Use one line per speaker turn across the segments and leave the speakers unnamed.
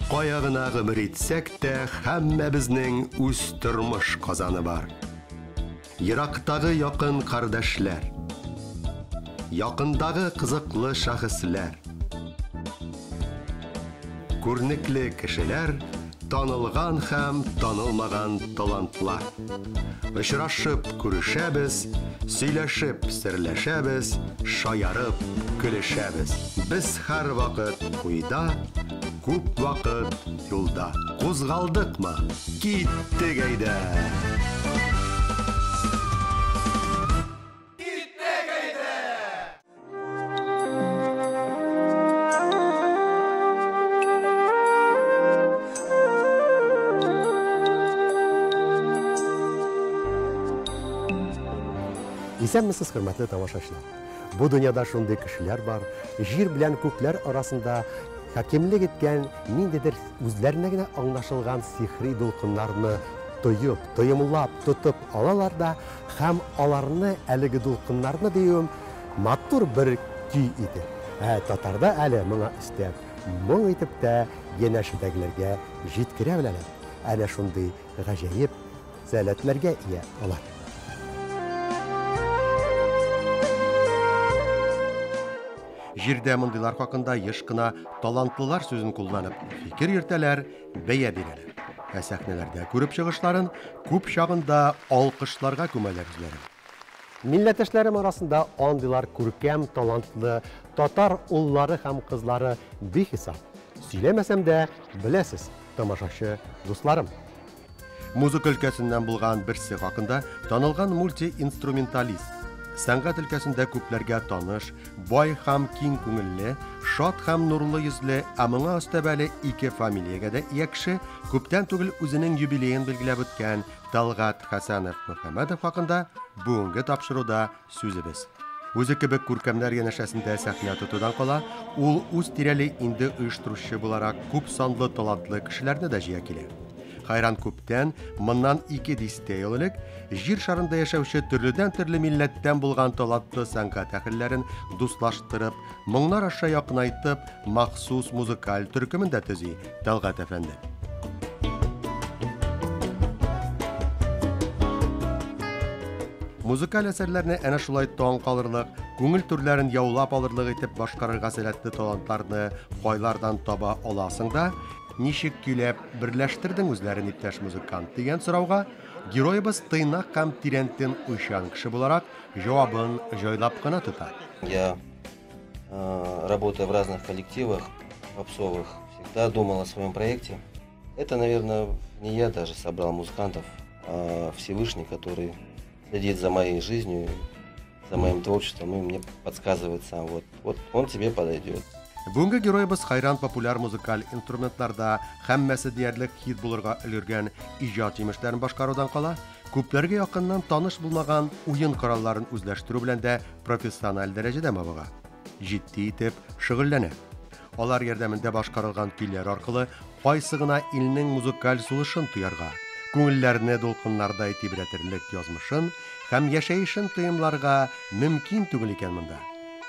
Кая гына гомер итсәк тә, һәммәбезнең үз тормыш казаны бар. Ерактагы якын кардәшләр, якындагы кызыклы шәхесләр, күренекле кешеләр, танылган һәм танылмаган талантлар. Очрашып күрешәбез, сөйләшеп серләшәбез, шаярып көлешәбез. Без һәрвакыт уйда, күп вакыт юлда. Кузгалдыкмы? Киттек әйдә!
Исәнмесез, хөрмәтле тамашачылар. Бу дөньяда шундый кешеләр бар, җир белән күкләр арасында хакимлек иткән ниндидер үзләренә генә аңлашылган сихри дулкыннарны тоеп, тоемлап, тотып алалар да һәм аларны, әлеге дулкыннарны диюем, матур бер көй итеп, ә татарда әле моңа өстәп, моң итеп тә янәшәдәгеләргә җиткерә беләләр. Әнә шундый гаҗәеп сәләтләргә ия алар.
Җирдә мондыйлар хакында еш кына талантлылар сүзен кулланып фикер йөртәләр, бәя бирәләр. Ә сәхнәләрдә күреп чыгышларын күп чагында алкышларга күмәләр үзләрен.
Милләттәшләрем арасында андыйлар күркәм талантлы татар уллары һәм кызлары бихисап. Сөйләмәсәм дә, беләсез, тамашачы дусларым.
Музыка өлкәсеннән булган берсе хакында танылган мультиинструменталист, сәнгать өлкәсендә күпләргә таныш, бай һәм киң күңелле, шат һәм нурлы йөзле, ә моңа өстәп әле ике фамилиягә дә ия кеше, күптән түгел үзенең юбилеен билгеләп үткән Талгат Хәсәнов Мөхәммәдов хакында бүгенге тапшыруда сүзебез. Үзе кебек күркәмнәр янәшәсендә сәхнә тотудан кала, ул үз тирәли инде оештыручы буларак күп санлы талантлы кешеләрне дә җыя килә. Хайран күптән, моннан 2 дистә ел элек, җир шарында яшәүче төрледән-төрле милләттән булган талантлы сәнгать әһелләрен дуслаштырып, моңнар аша якынайтып, махсус музыкаль төркемен дә төзи Талгат әфәнде. Музыкаль әсәрләрне әнә шулай таң калырлык, күңел түрләрен яулап алырлык итеп башкарырга сәләтле талантларны кайлардан таба аласың да, ничек көйләп берләштердең үзләрен, иптәш музыкант, дигән сорауга героебыз тыйнак һәм тирәнтен уйчан кеше буларак җавабын җайлап кына тота.
Я, работая в разных коллективах попсовых, всегда думал о своем проекте. Это, наверное, не я даже собрал музыкантов, а Всевышний, который следит за моей жизнью, за моим творчеством и мне подсказывает сам, вот он тебе подойдет.
Бүгенге героебыз хайран популяр музыкаль инструментларда һәммәсе диярлек хит булырга өлгергән иҗат җимешләрен башкарудан кала, күпләргә якыннан таныш булмаган уен коралларын үзләштерү белән дә профессиональ дәрәҗәдә мавыга. Җитди итеп шөгыльләнә. Алар ярдәмендә башкарылган көйләр аркылы кайсы гына илнең музыкаль сулышын тоярга, күңелләрне дулкыннардай тибрәтерлек язмышын һәм яшәешен тоемларга мөмкин түгел икән монда.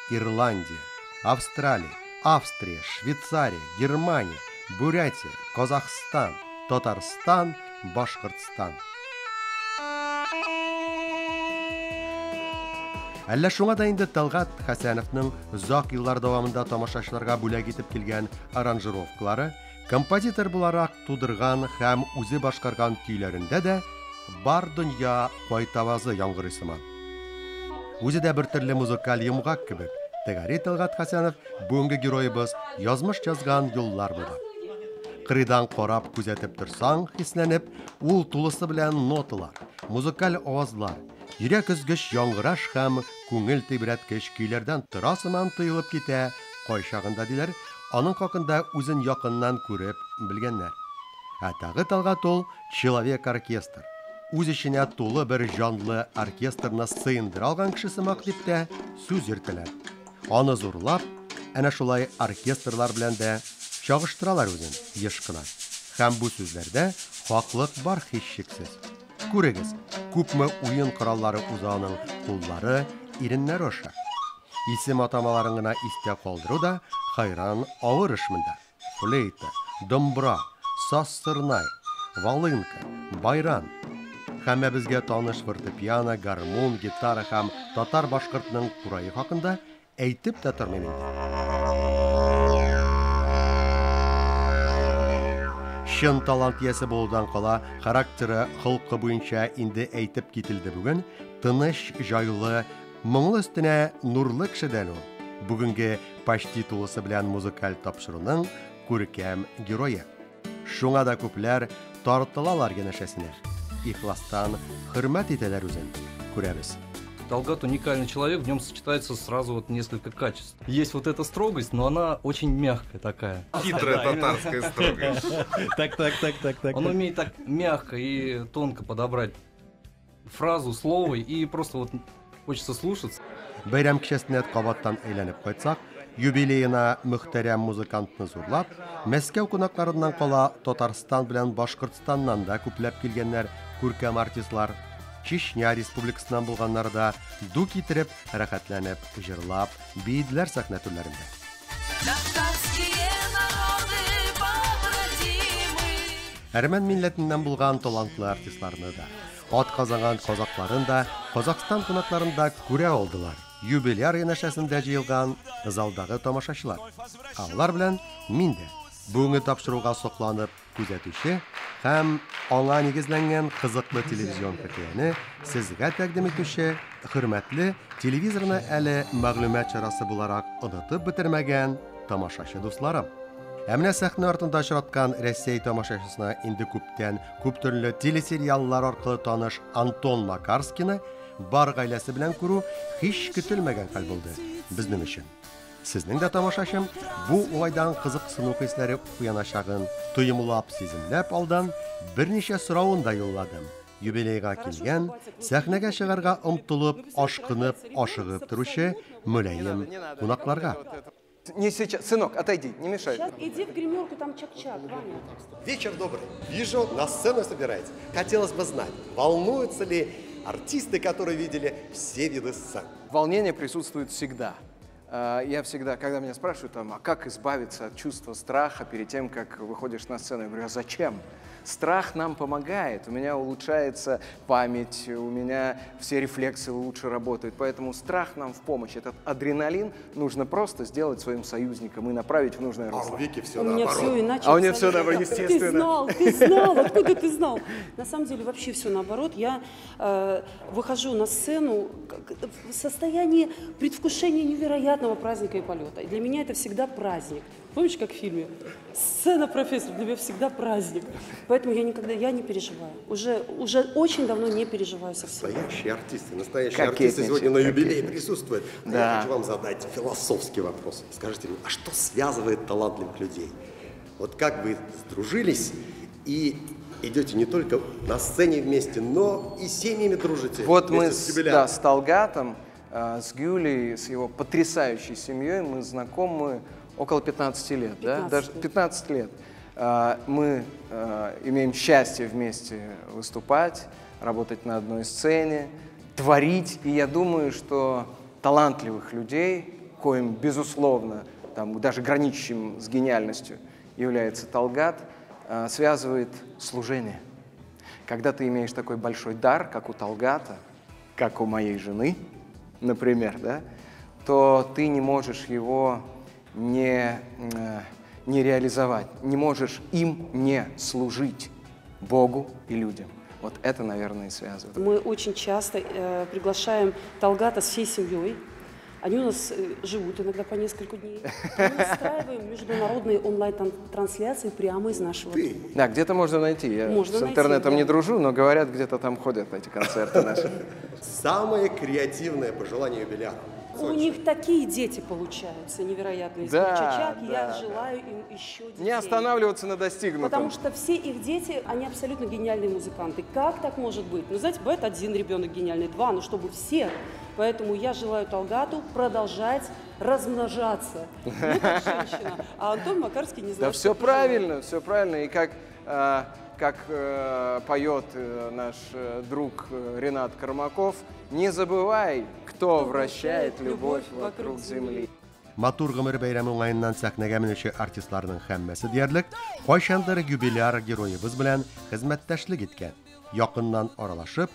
Ирландия, Австралия, Австрия, Швейцария, Германия, Бурятия, Казахстан, Татарстан, Башкортстан. Әллә шуңа да инде Талгат Хәсәновның озак еллар дәвамында тамашачыларга бүләк итеп килгән аранжировкалары, композитор буларак тудырган һәм үзе башкарган көйләрендә дә бар дөнья кайтавазы яңгырый сыман. Үзе дә бер төрле музыкаль йомгак кебек. Тәгәри Талгат Хәсәнов бүгенге героебыз язмыш язган юллар буйлап. Кырыйдан карап күзәтеп торсаң, хисләнеп, ул тулысы белән ноталар, музыкаль авазлар, йөрәк өзгеч яңгыраш һәм күңел тибрәткеч көйләрдән тора сыман тоелып китә, кайчагында диләр, аның хакында үзен якыннан күреп белгәннәр. Ә тагы Талгат ул человек-оркестр. Үз эченә тулы бер җанлы оркестрны сыендыра алган кеше сымак дип тә сүз йөртәләр. Аны зурлап, әнә шулай оркестрлар белән дә чагыштыралар үзен еш кына. Һәм бу сүзләрдә хаклык бар һичшиксез. Күрегез, күпме уен кораллары уза аның куллары, иреннәре аша. Исем атамаларын гына истә калдыру да хайран авыр эш монда. Флейта, Домбра, саз-сырнай, волынка, баян, һәммәбезгә таныш фортепиано, гармун, гитара һәм татар-башкортның курае хакында әйтеп тә тормыйм инде. Чын талант иясе булудан кала, характеры, холкы буенча инде әйтеп кителде бүген, тыныч, җайлы, моңлы өстенә нурлы кеше дә әле ул. Бүгенге почти тулысы белән музыкаль тапшыруның күркәм герое. Шуңа да күпләр тартылалар янәшәсенә. Ихластан хөрмәт итәләр үзен. Күрәбез.
Талгат уникальный человек, в нем сочетается сразу вот несколько качеств. Есть вот эта строгость, но она очень мягкая такая.
Хитрая татарская строгость.
Так.
Он умеет так мягко и тонко подобрать фразу, слово, и просто вот хочется слушаться.
Бәйрәм кичәсенә кабаттан әйләнеп кайтсак, юбилеена мөхтәрәм музыкантны зурлап, Мәскәү кунакларыннан кала Татарстан белән Башкортстаннан да күпләп килгәннәр күркәм артистлар. Чечня республикасыннан булганнары да ду китереп, рәхәтләнеп, җырлап, биеделәр сәхнә түрләрендә.
Кавказские народы побратимы.
Әрмән милләтеннән булган талантлы артистларны да, ат казанган казакларын да, Казахстан кунакларын да күрә алдылар. Юбиляр янәшәсендә җыелган залдагы тамашачылар. Алар белән мин дә бүгенге тапшыруга сокланып күзәтүче һәм аңа нигезләнгән кызыклы телевизион хикәяне сезгә тәкъдим итүче хөрмәтле телевизорны әле мәгълүмат чарасы буларак онытып бетермәгән тамашачы дусларым. Ә менә сәхнә артында очраткан Рәсәй тамашачысына инде күптән күп төрле телесериаллар аркылы таныш Антон Макарскийны бар гаиләсе белән күрү һич көтелмәгән хәл булды безнең өчен. Сезнең дә тамашачым бу уңайдан кызыксыну хисләре уяначагын тоемлап, сиземләп алдан берничә соравын да юлладым. Юбилейга килгән, сәхнәгә чыгарга омтылып, ашкынып, ашыгып торучы мөлаем кунакларга.
Не сейчас, сынок, отойди, не мешай.
Сейчас иди в гримерку, там чак-чак, Ваня.
Вечер добрый. Вижу, на сцену собираетесь. Хотелось бы знать, волнуются ли артисты, которые видели все виды сцен?
Волнение присутствует всегда. Я всегда, когда меня спрашивают, там, а как избавиться от чувства страха перед тем, как выходишь на сцену, я говорю, а зачем? Страх нам помогает, у меня улучшается память, у меня все рефлексы лучше работают, поэтому страх нам в помощь. Этот адреналин нужно просто сделать своим союзником и направить в нужное русло.
А у Вики все
У меня
наоборот.
все иначе.
А у нее все
абсолютно.
наоборот, естественно.
Ты знал, откуда ты знал? На самом деле вообще все наоборот. Я выхожу на сцену в состоянии предвкушения невероятного праздника и полета. И для меня это всегда праздник. Помнишь, как в фильме? Сцена, профессор, для меня всегда праздник. Поэтому я никогда, я не переживаю. Уже очень давно не переживаю совсем.
Настоящие артисты сегодня на юбилее присутствуют.
Да.
Я хочу вам задать философский вопрос. Скажите мне, а что связывает талантливых людей? Вот как вы сдружились и идете не только на сцене вместе, но и семьями дружите?
Вот мы с Талгатом, с Гюлей, с его потрясающей семьей мы знакомы около 15 лет, 15, да? Даже 15 лет. Мы имеем счастье вместе выступать, работать на одной сцене, творить. И я думаю, что талантливых людей, коим, безусловно, там, даже граничащим с гениальностью является Талгат, связывает служение. Когда ты имеешь такой большой дар, как у Талгата, как у моей жены, например, да, то ты не можешь его не реализовать, не можешь им не служить Богу и людям. Вот это, наверное, и связывает.
Мы очень часто приглашаем Талгата с всей семьей. Они у нас живут иногда по несколько дней. Мы устраиваем международные онлайн-трансляции прямо из нашего дома.
Да, где-то можно найти. Я
можно
с интернетом
найти, да.
Не дружу, но говорят, где-то там ходят эти концерты наши.
Самое креативное пожелание юбиляра.
У них такие дети получаются невероятные.
Да,
Чачак,
да,
я
да.
желаю им еще детей.
Не останавливаться на достигнутом.
Потому что все их дети, они абсолютно гениальные музыканты. Как так может быть? Ну, знаете, бывает один ребенок гениальный, два, но чтобы все. Поэтому я желаю Талгату продолжать размножаться. Ну, как женщина. А Антон Макарский не знает.
Да все правильно, все правильно. И как поет наш друг Ренат Кармаков, не забывай, кто вращает любовь вокруг земли.
Матур гомер бәйрәме уңаеннан сәхнәгә менүче артистларның һәммәсе диярлек кайчандыр юбиляр героебыз белән хезмәттәшлек иткән, якыннан аралашып,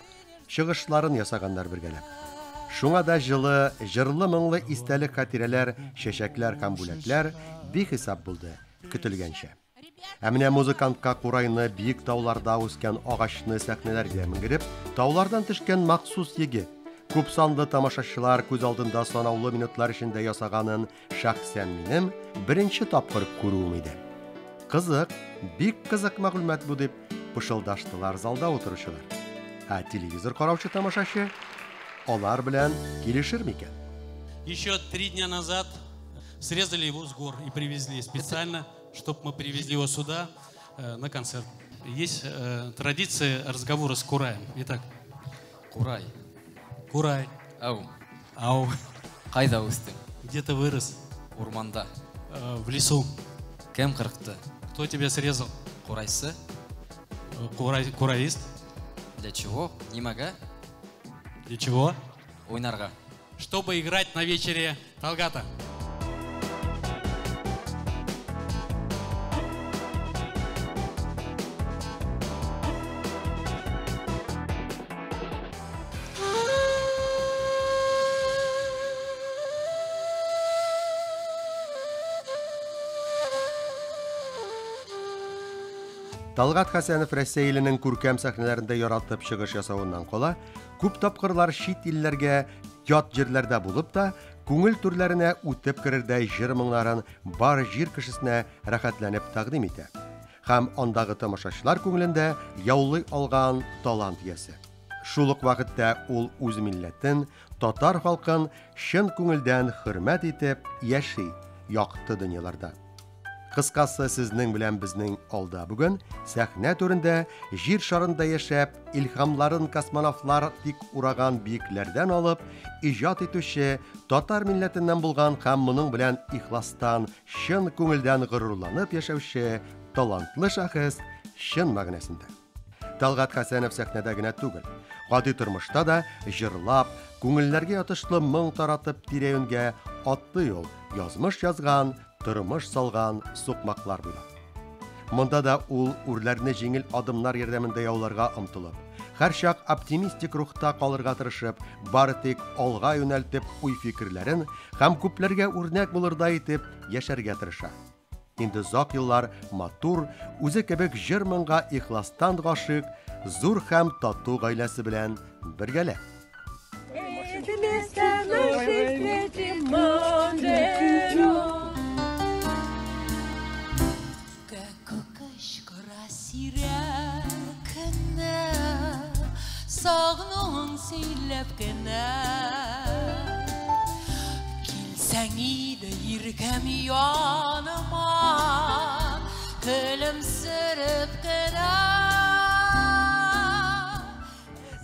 чыгышларын ясаганнар бергәләп. Шуңа да җылы, җырлы-моңлы истәлек хатирәләр, чәчәкләр һәм бүләкләр бихисап булды, көтелгәнчә. Ә менә музыкантка курайны биек тауларда үскән агачны сәхнәләргә менгереп, таулардан төшкән махсус егет, күп санлы тамашачылар күз алдында санаулы минутлар эчендә ясаганын шәхсән минем беренче тапкыр күрүем иде. Кызык, бик кызык мәгълүмат бу дип пышылдаштылар залда утыручылар. Ә телевизор караучы тамашачы алар белән килешер микән?
Еще 3 дня назад срезали его с гор и привезли специально, чтобы мы привезли его сюда на концерт. Есть традиция разговора с Кураем. Итак.
Курай.
Курай.
Ау.
Ау.
Кайда үстең?
Где ты вырос?
Урманда.
В лесу.
Кем кырыкты?
Кто тебя срезал?
Курайсы.
Кураист.
Для чего? Нимага?
Для чего?
Уйнарга.
Чтобы играть на вечере Талгата.
Талгат Хәсәнов Рәсәй иленең күркәм сәхнәләрендә яратып чыгыш ясавыннан кала, күп тапкырлар чит илләргә, ят җирләрдә булып та, күңел түрләренә үтеп керердәй җыр моңнарын бар җир кешесенә рәхәтләнеп тәкъдим итә. Һәм андагы тамашачылар күңелендә яулый алган талант иясе. Шул ук вакытта ул үз милләтен, татар халкын чын күңелдән хөрмәт итеп яши якты дөньяларда. Кыскасы, сезнең белән безнең алда бүген сәхнә түрендә җир шарында яшәп, илһамларын космонавтлар тик ураган биекләрдән алып, иҗат итүче татар милләтеннән булган һәм моның белән ихластан, чын күңелдән горурланып яшәүче талантлы шәхес чын мәгънәсендә. Талгат Хәсәнов сәхнәдә генә түгел, гади тормышта да җырлап, күңелләргә ятышлы моң таратып тирә-юньгә атлы юл, язмыш язган, тормыш салган сукмаклар буйлап. Монда да ул үрләрне җиңел адымнар ярдәмендә яуларга омтылып, һәрчак оптимистик рухта калырга тырышып, бары тик алга юнәлтеп уй-фикерләрен һәм күпләргә үрнәк булырдай итеп яшәргә тырыша. Инде озак еллар матур, үзе кебек җыр моңга ихластан гашыйк, зур һәм тату гаиләсе белән бергәләп.
Сагынуың сөйләп кенә Килсәң иде иркәм яныма Көлемсереп кенә.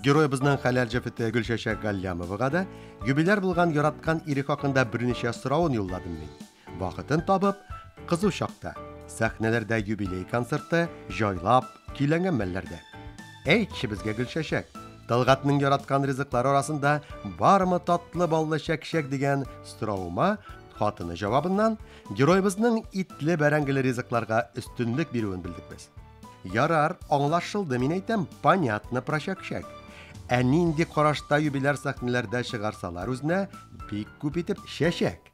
Героебызның хәләл җефете Гөлчәчәк Галлямовага да юбиляр булган яраткан ире хакында берничә соравын юлладым мин. Вакытын табып, кызу чакта сәхнәләрдә юбилей концерты җайлап көйләнгән мәлләрдә. Әйтче безгә, Гөлчәчәк, Талгатның яраткан ризыклары арасында бармы татлы баллы чәкчәк дигән соравыма хатыны җавабыннан героебызның итле бәрәңгеле ризыкларга өстенлек бирүен белдек без. Ярар, аңлашылды, мин әйтәм, понятно про чәкчәк. Ә нинди карашта юбиляр сәхнәләрдә чыгарсалар үзенә бик күп итеп чәчәк.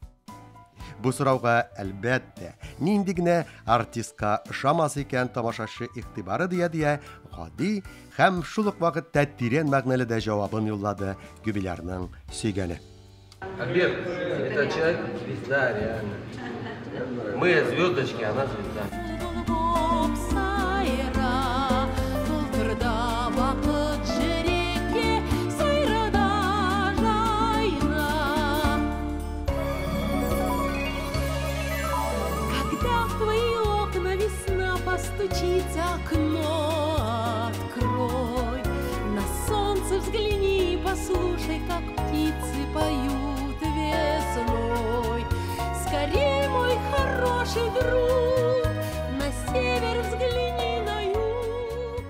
Бу сорауга, әлбәттә, нинди генә артистка ошамас икән тамашачы игътибары дия-дия гади һәм шул ук вакытта тирән мәгънәле дә җавабын юллады юбилярның сөйгәне.
Альберт, это человек звезда, реально. Мы звездочки, она звезда.
Постучится окно, открой, на солнце взгляни, послушай, как птицы поют весной. Скорей, мой хороший друг, на север взгляни, на юг.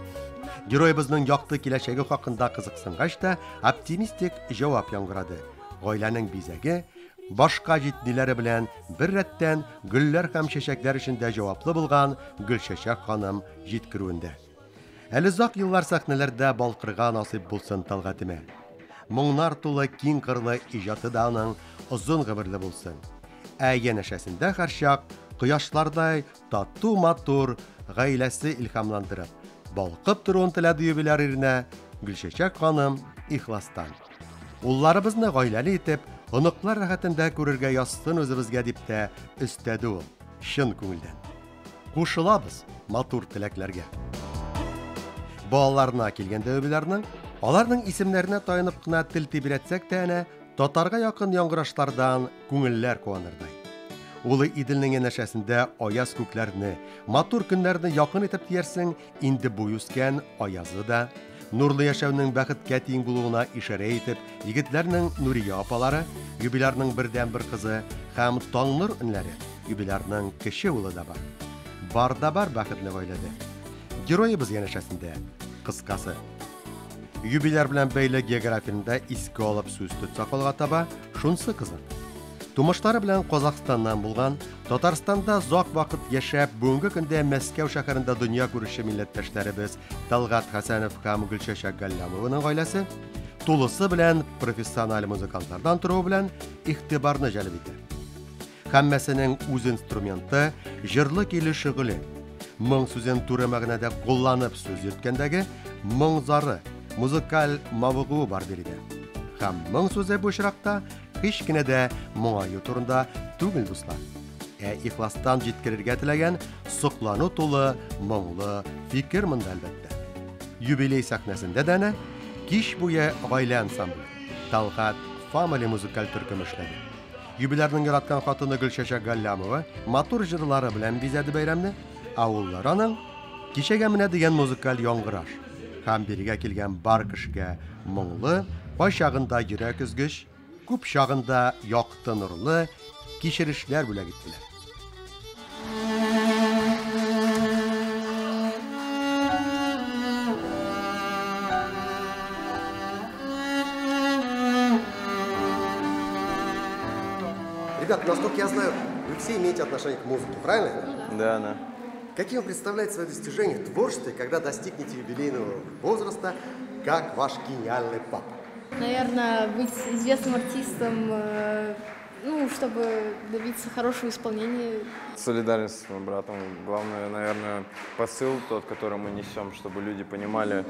Героебызның якты киләчәге хакында кызыксынгач та оптимистик җавап яңгырады. Гаиләнең бизәге, башка җитниләре белән бер рәттән гөлләр һәм чәчәкләр өчен дә җаваплы булган Гөлчәчәк ханым җиткерүендә. Әле озак еллар сәхнәләрдә балкырга насыйп булсын Талгатемә. Моңнар тулы киң кырлы иҗаты да аның озын гомерле булсын. Ә янәшәсендә һәрчак кояшлардай тату матур гаиләсе илһамландырып, балкып торуын теләде юбиляр иренә Гөлчәчәк ханым ихластан. Улларыбызны гаиләле итеп, оныклар рәхәтендә күрергә язсын үзебезгә дип тә өстәде ул, чын күңелдән. Кушылабыз матур теләкләргә. Балаларына килгәндә юбилярның, аларның исемнәренә таянып кына тел тибрәтсәк тә әнә татарга якын яңгырашлардан күңелләр куанырдай. Улы Иделнең янәшәсендә аяз күкләрне, матур көннәрне якын итеп диярсең, инде буй үскән Аязы да, нурлы яшәүнең бәхеткә тиң булуына ишарә итеп, егетләрнең Нурия апалары, юбилярның бердәнбер кызы һәм Таңнур энеләре, юбилярның кече улы да бар. Бар да бар бәхетле гаиләдә. Героебыз янәшәсендә, кыскасы. Юбиляр белән бәйле географияне дә искә алып сүз тотсак алга таба, шунысы кызык. Тумышлары белән Казахстаннан булган, Татарстанда озак вакыт яшәп, бүгенге көндә Мәскәү шәһәрендә дөнья күрүче милләттәшләребез Талгат Хәсәнов һәм Гөлчәчәк Галләмованың гаиләсе тулысы белән профессиональ музыкантлардан торуы белән игътибарны җәлеп итә. Һәммәсенең үз инструменты, җырлы көйле шөгыле. Моң сүзен туры мәгънәдә кулланып сүз йөрткәндәге моң зары, музыкаль мавыгуы бар биредә. Һәм моң сүзе бу очракта һич кенә дә моңаю турында түгел, дуслар. Ә ихластан җиткерергә теләгән соклану тулы моңлы фикер монда әлбәттә. Юбилей сәхнәсендә дә әнә кич буе гаилә ансамбле, Талгат Family музыкаль төркеме эшләде. Юбилярның яраткан хатыны Гөлчәчәк Галләмова матур җырлары белән бизәде бәйрәмне, ә уллары аның кичәгә менә дигән музыкаль яңгыраш. Һәм бирегә килгән бар кешегә моңлы, кайчагында йөрәк өзгеч, күп чагында якты нурлы кичерешләр бүләк иттеләр. Ребят, насколько я знаю, вы все имеете отношение к музыке, правильно?
Да, да.
Каким вы представляете свое достижение в творчестве, когда достигнете юбилейного возраста, как ваш гениальный папа?
Наверное, быть известным артистом, ну, чтобы добиться хорошего исполнения.
Солидарность с моим братом. Главное, наверное, посыл тот, который мы несем, чтобы люди понимали,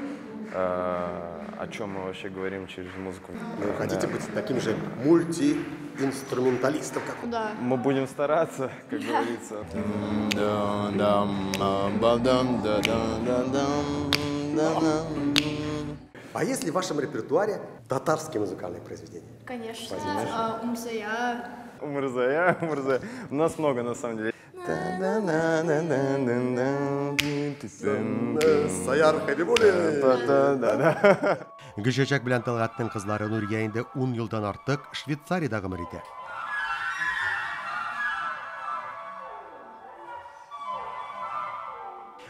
о чем мы вообще говорим через музыку.
Вы хотите быть таким же мультиинструменталистом, как он?
Да.
Мы будем стараться, как говорится.
А есть ли в вашем репертуаре татарские музыкальные произведения?
Конечно. Умзая.
Умрзая, Умрзая. У нас много, на самом деле.
Саяр Хабибуллин.
Да.
Гөлчәчәк белән Талгатның кызлары Нурия инде 10 елдан артык Швейцариядә гомер итә.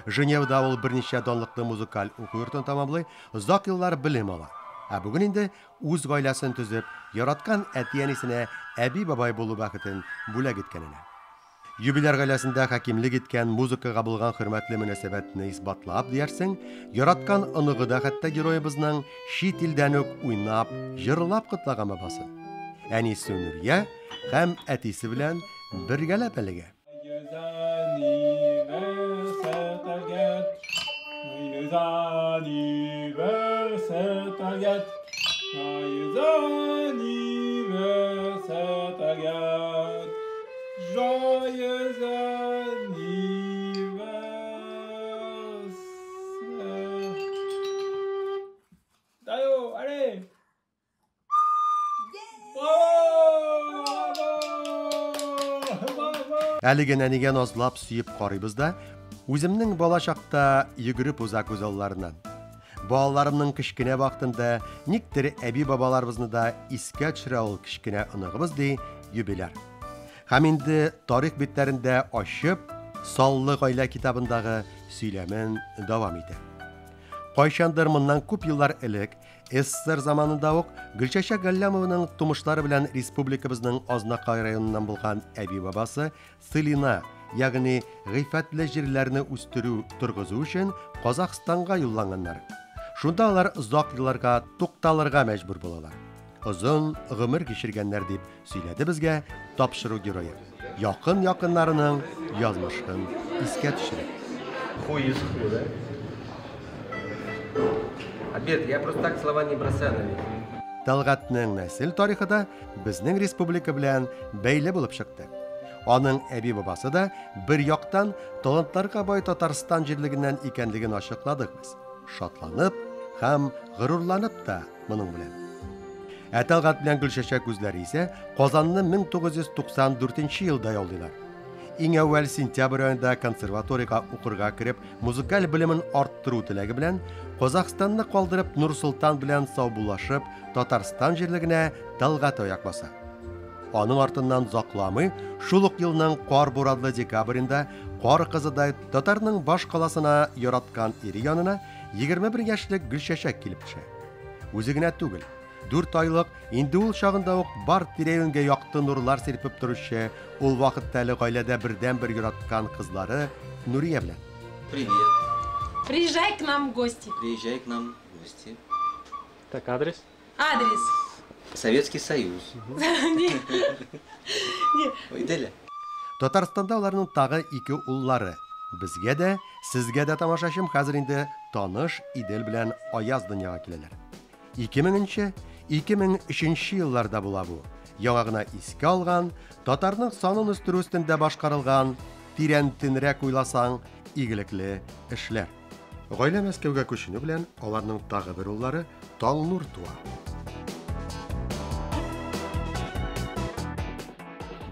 Женевада ул берничә данлыклы музыкаль уку йортын тәмамлый, озак еллар белем ала. Ә бүген инде үз гаиләсен төзеп, яраткан әти-әнисенә әби-бабай булу бәхетен бүләк иткәненә. Юбиляр гаиләсендә хакимлек иткән музыкага булган хөрмәтле мөнәсәбәтне исбатлап диярсең, яраткан оныгы да хәтта героебызның чит илдән үк уйнап, җырлап котлаган бабасы. Әнисе Нурия һәм әтисе белән бергәләп әлегә.
Joyeux anniversaire. Dayo, allez. Bravo! Bravo!
Әлеге нәнигә назлап сөеп карыйбыз да, үземнең бала чакта йөгереп уза күз алларыннан. Балаларымның кечкенә вакытында никтер әби-бабаларыбызны да искә төшерә ул кечкенә оныгыбыз, ди юбиляр. Һәм инде тарих битләрендә ачып, саллы гаилә китабындагы сөйләмен дәвам итә. Кайчандыр моннан күп еллар элек СССР заманында ук Гөлчәчәк Галләмованың тумышлары белән республикабызның Азнакай районыннан булган әби-бабасы Целина, ягъни гыйффәтле җирләрне үстерү, торгызу өчен Казахстанга юлланганнар. Шунда алар озак елларга тукталырга мәҗбүр булалар. Озын гомер кичергәннәр дип сөйләде безгә тапшыру герое. Якын якыннарының язмышын искә төшереп.
Хуй из ху, да? Альберт, я просто так слова не бросаю на ветер.
Талгатның нәсел тарихы да безнең республика белән бәйле булып чыкты. Аның әби-бабасы да бер яктан талантларга бай Татарстан җирлегеннән икәнлеген ачыкладык без. Шатланып һәм горурланып та моның белән. Ә Талгат белән Гөлчәчәк үзләре исә Казанны 1994 елда яулыйлар. Иң әүвәл сентябрь аенда консерваториягә укырга кереп, музыкаль белемен арттыру теләге белән Казахстанны калдырып Нур-Солтан белән саубуллашып, Татарстан җирлегенә Талгат аяк баса. Аның артыннан озакламый, шул ук елның кар буранлы декабрендә кар кызыдай татарның баш каласына яраткан ире янына 21 яшьлек Гөлчәчәк килеп төшә. Үзе генә түгел, 4 айлык, инде ул чагында ук бар тирә-юньгә якты нурлар сирпеп торучы, ул вакытта әле гаиләдә бердәнбер яраткан кызлары Нурия белән.
Привет.
Приезжай к нам в гости.
Приезжай к нам в гости.
Так, адрес?
Адрес.
Советский Союз. Ой, Деля.
Татарстанда аларның тагы ике уллары. Безгә дә, сезгә дә тамашачым хәзер инде таныш Идел белән Аяз дөньяга киләләр. 2000-нче, 2003 елларда була бу. Яңа гына искә алган, татарның санын үстерү өстендә башкарылган, тирәнтенрәк уйласаң, игелекле эшләр. Гаилә Мәскәүгә күченү белән аларның тагы бер уллары Таңнур туа.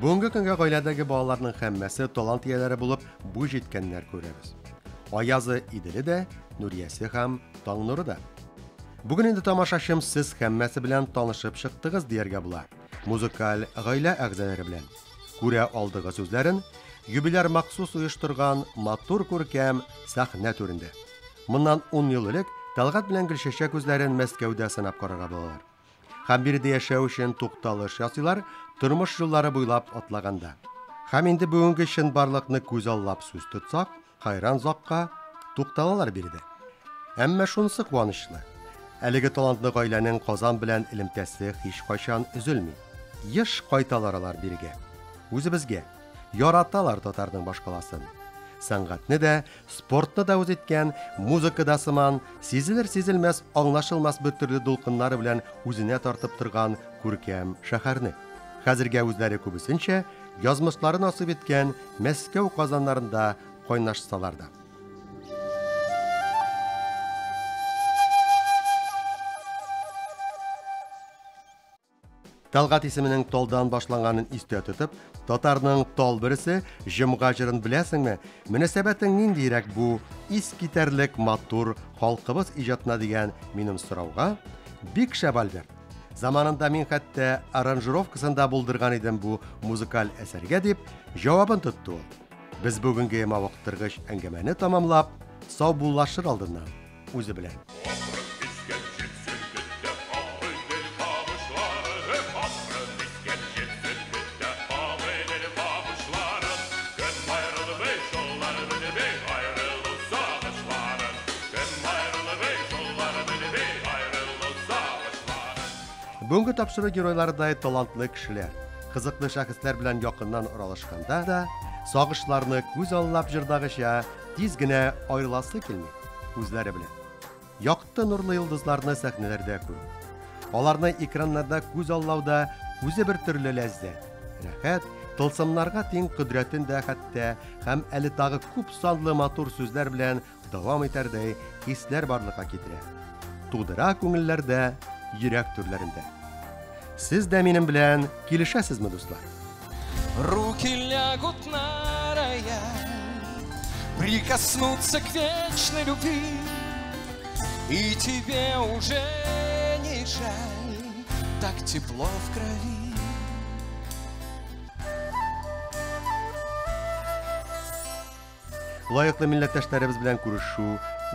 Бүгенге көнгә гаиләдәге балаларның һәммәсе талант ияләре булып буй җиткәннәр күрәбез. Аязы Иделе дә, Нуриясе һәм Таңнуры да. Бүген инде тамашачым сез һәммәсе белән танышып чыктыгыз дияргә була. Музыкаль гаилә әгъзалары белән. Күрә алдыгыз үзләрен юбиляр махсус оештырган матур күркәм сәхнә түрендә. Моннан 10 ел элек Талгат белән Гөлчәчәк үзләрен Мәскәүдә сынап карарга булалар. Һәм биредә яшәү өчен тукталыш ясыйлар, тормыш юллары буйлап атлаганда. Һәм инде бүгенге чынбарлыкны күз аллап сүз тотсак, хайран озакка тукталалар биредә. Әмма шунысы куанычлы. Әлеге талантлы гаиләнең Казан белән элемтәсе һич кайчан өзелми. Еш кайталар алар бирегә. Үзебезгә. Яраталар татарның башкаласын. Сәнгатьне дә, спортны да үз иткән, музыкада сыман, сизелер-сизелмәс, аңлашылмас бер төрле дулкыннары белән үзенә тартып торган күркәм шәһәрне. Хәзергә үзләре күбесенчә язмышлары насыйп иткән Мәскәү казаннарында кайнашсалар да. Талгат исеменең талдан башланганын истә тотып, татарның тал бересе җомга җырын беләсеңме? Мөнәсәбәтең ниндирәк бу искитәрлек матур халкыбыз иҗатына дигән минем сорауга бик шәп, Альберт. Заманында мин хәтта аранжировкасын да булдырган идем бу музыкаль әсәргә дип җавабын тотты ул. Без бүгенге мавыктыргыч әңгәмәне тамамлап, саубуллашыр алдыннан үзе белән. Бүгенге тапшыру геройларыдай талантлы кешеләр, кызыклы шәхесләр белән якыннан аралашканда да, сагышларны күз аллап җырдагыча тиз генә аерыласы килми үзләре белән. Якты нурлы йолдызларны сәхнәләрдә күрү, аларны экраннарда күз аллауда үзе бер төрле ләззәт, рәхәт, тылсымнарга тиң кодрәтен дә хәтта һәм әле тагы күп санлы матур сүзләр белән дәвам итәрдәй хисләр барлыкка китерә. Тудыра күңелләрдә, йөрәк түрләрендә. Сез дә минем белән килешәсезме, дуслар?
Руки лягут на рояль, прикоснуться к вечной любви, и тебе уже не жаль, так тепло в крови.
Лаеклы милләттәшләребез белән күрешү,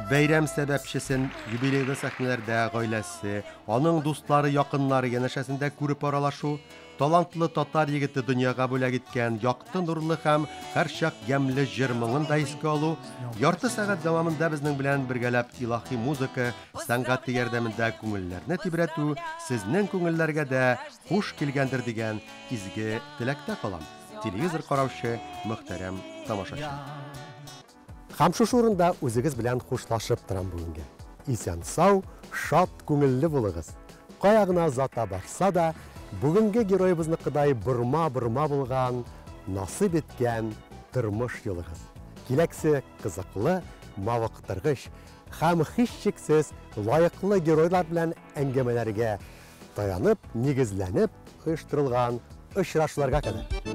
бәйрәм сәбәпчесен юбилейлы сәхнәләрдә гаиләсе, аның дуслары, якыннары янәшәсендә күреп аралашу, талантлы татар егете дөньяга бүләк иткән якты нурлы һәм һәрчак ямьле җыр моңын да искә алу, ярты сәгать дәвамында безнең белән бергәләп илаһи музыка сәнгате ярдәмендә күңелләрне тибрәтү сезнең күңелләргә дә хуш килгәндер дигән изге теләктә калам. Телевизор караучы мөхтәрәм тамашачы.
Һәм шушы урында үзегез белән хушлашып торам бүгенгә. Исән сау, шат күңелле булыгыз. Кая гына озата барса да, бүгенге героебызныкыдай борма-борма булган, насыйп иткән тормыш юлыгыз. Киләксе кызыклы, мавыктыргыч һәм һичшиксез лаеклы геройлар белән әңгәмәләргә таянып, нигезләнеп оештырылган очрашуларга кадәр.